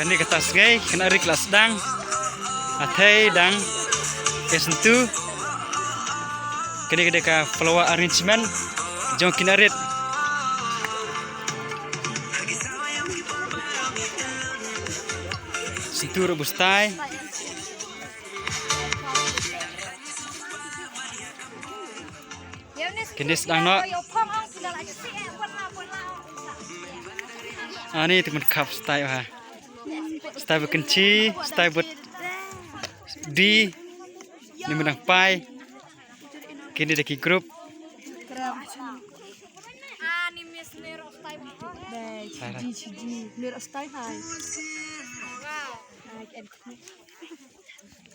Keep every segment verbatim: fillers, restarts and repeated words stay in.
Kane kata sngi khynnah rit la sdang. Athei dang. Ke sentu. Kane ka dei ka flower arrangement jong khynnah rit. Sentu ruh bustai. Kine sdang noh. Ani te men khap stai ha. Stai bad kynchi, stai bad di. Ni men dang pai. Kine da ki group.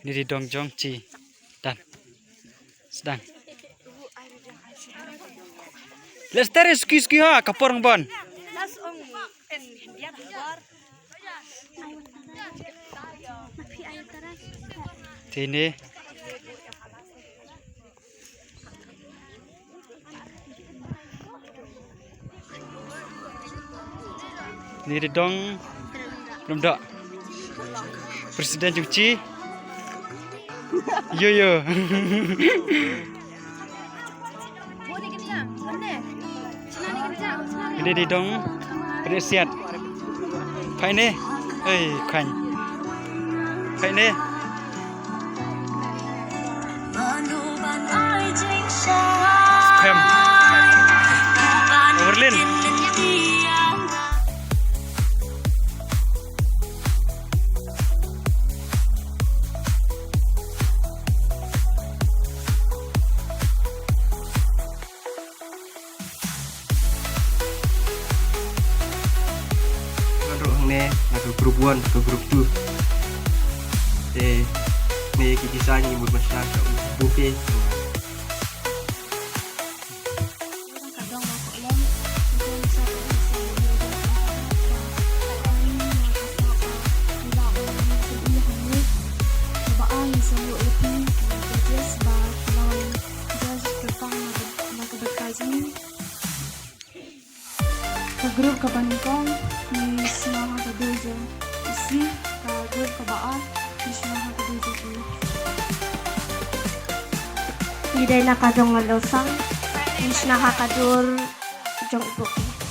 Ni di dong jong chi. Dan. Sdang. Lester ski ski ha kapor ngbon. Tini. Ni da dong. Belum dak. Presiden jong chi. Yo yo. Ini di dong. Ini siat. Pai ni. Hei, kan. Pai ni. Spam. Overlin. Ngan ruh hangne na ka group one, ka group two. Te ne ki design i mut masha ka u buffet. Ka group kaba nyngkong ngi shna ha ka dur jong u C, ka group kaba ar ngi shna ha ka dur jong u. Ngi dei na ka dong Losang, ngi shna ha ka dur jong u Buki.